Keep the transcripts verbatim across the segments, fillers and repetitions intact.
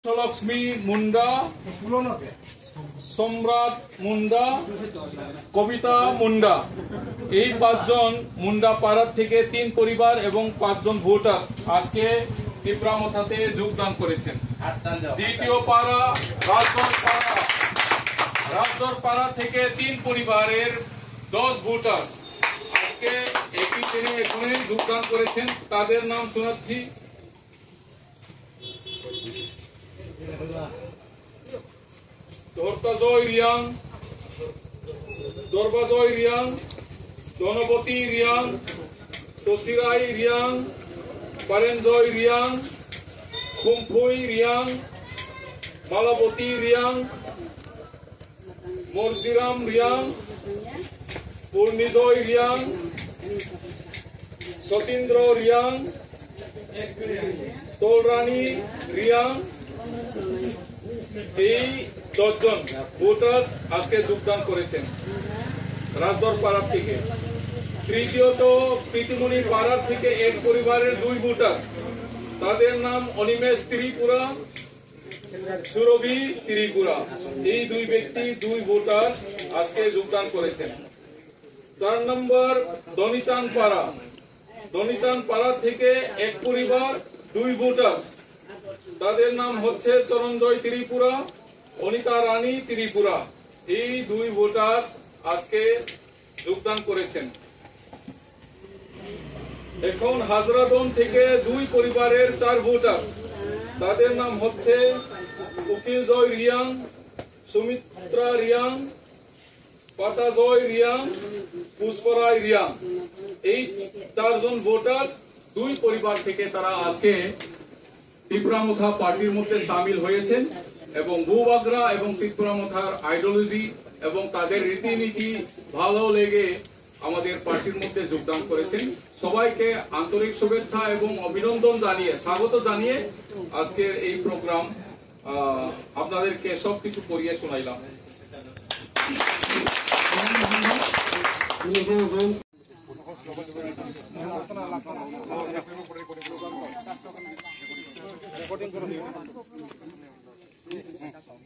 লক্ষ্মী মুন্ডা, সম্রাট মুন্ডা, কবিতা মুন্ডা, এই পাঁচজন মুন্ডা পাড়া থেকে তিন পরিবার এবং পাঁচজন ভোটার আজকে তিপ্রা মথাতে যোগদান করেছেন। দ্বিতীয় পাড়া, রাজদর পাড়া, রাজদর পাড়া থেকে তিন পরিবারের দশ ভোটার আজকে একই দিনে এখানে যোগদান করেছেন। তাদের নাম শোনাচ্ছি। ধর্তাজয় রিয়াং, দরবাজয় রিয়াং, ধনবতী রিয়াং, তসিরাই রিয়াং, পারেনজয় রিয়াং, খুমফুই রিয়াং, মালাবতী রিয়াং, মরজিরাম রিয়াং, পূর্ণিজয় রিয়াং, সতীন্দ্র রিয়াং, তলরানী রিয়াং, এই দশজন ভোটার আজকে যোগদান করেছেন রাজদর পাড়ার থেকে। তৃতীয়ত, প্রীতিমণি পাড়ার থেকে এক পরিবারের দুই ভোটার, তাদের নাম অনিমেষ ত্রিপুরা, সুরভি ত্রিপুরা। এই দুই ব্যক্তি, দুই ভোটার আজকে যোগদান করেছেন। চার নম্বর, ধনিচান পাড়া। ধনিচান পাড়া থেকে এক পরিবার, দুই ভোটার। তাদের নাম হচ্ছে চরণজয় ত্রিপুরা, অনিতা রানী ত্রিপুরা। এই দুই ভোটার আজকে যোগদান করেছেন। এখন হাজরাদন থেকে দুই পরিবারের চার ভোটার, তাদের নাম হচ্ছে উকিল জয় রিয়াং, সুমিত্রা রিয়াং, পাতা জয় রিয়াং, পুষ্পরায় রিয়াং। এই চারজন ভোটার দুই পরিবার থেকে তারা আজকে তিপ্রা মথা পার্টির মধ্যে সামিল হয়েছেন এবং বুবাগ্রা এবং তিপ্রা মথার আইডিওলজি এবং তাদের রীতিনীতি ভালো লেগে আমাদের পার্টির মধ্যে যোগদান করেছেন। সবাইকে আন্তরিক শুভেচ্ছা এবং অভিনন্দন জানিয়ে, স্বাগত জানিয়ে আজকের এই প্রোগ্রাম, আহ, আপনাদেরকে সবকিছু করিয়ে শোনাইলাম।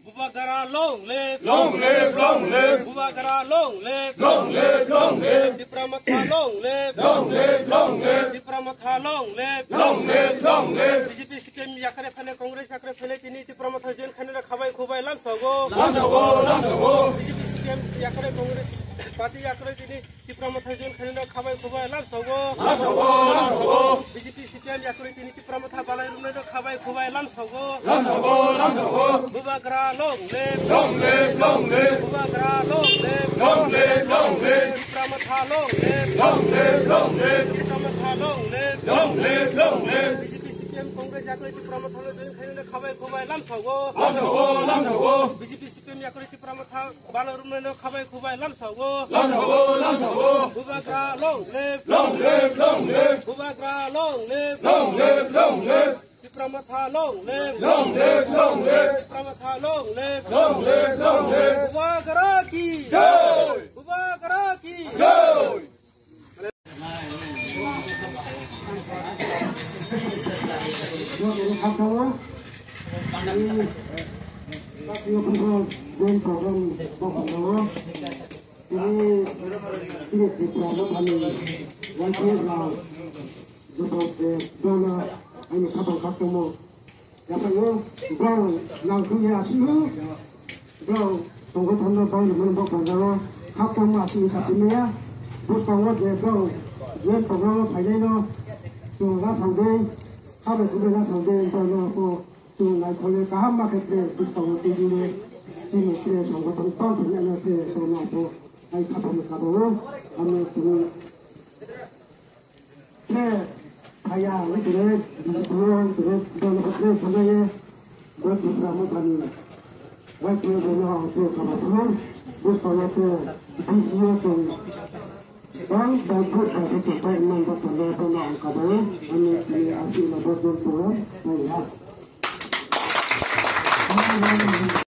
Bubagra long live. Long live, long live. Bubagra long live. Long live, long live. Tipra Motha long live. Long live, long live. Tipra Motha long live. Long live, long live. B J P C P M yakre phele Congress yakre phele tini Tipra Motha join khainai rok khabai khubai lamsogo. Lamsogo, lamsogo. B J P C P M yakre Congress party yakre tini Tipra Motha join khainai rok khabai khubai lamsogo. Lamsogo, lamsogo. B J P C P M yakre tini Tipra Motha balai rwnai rok khabai khubai lamsogo. Lamsogo, lamsogo. Bubagra long live. Long live, long live. Bubagra long live. Long live, long live. Tipra Motha long live. Long live, long live. Tipra Motha long live. Long live, long live. B J P C P M Congress yakre Tipra Motha join khainai rok khabai khubai lamsogo. Lamsogo, lamsogo. B J P C P M yakre Tipra Motha balai rwnai rok khabai khubai lamsogo. Lamsogo, lamsogo. Bubagra long live. Long live, long live. Bubagra long live. Long live, long live. Tipra Motha long live. Long live, long live. Tipra Motha long live. Long live, long live. Bubagra ki jai. Bubagra ki jai. Tini, tini Tripura Motha ni Y P F rok joto je dono ani khatang khatungmo. Yaphaio borok nangkukya aswkno borok tongo thangno borok ni borok pajaro khatungma aswk ni satimaya. Bwskango je borok je program o phainaino chwng la saudei, khabai khubui la saudei borokno ako chwng naikhole kaham ma khe tre bwskango twijlio chini tre songothon tong thangya no tre borokno ako ai khatungni kabo o ano chwng Khe phaiya wngtire, bini phuru wngtire, bono khe phanaye, bo Tripura Mothani, wngtire bono ang khe kaba phuru, bwskango khe B C O chwng bang bai vote bai khe chwng pai wngmani bo tongo, bono ang kaba o, ani tini aswk no bo dol tongo, naiha.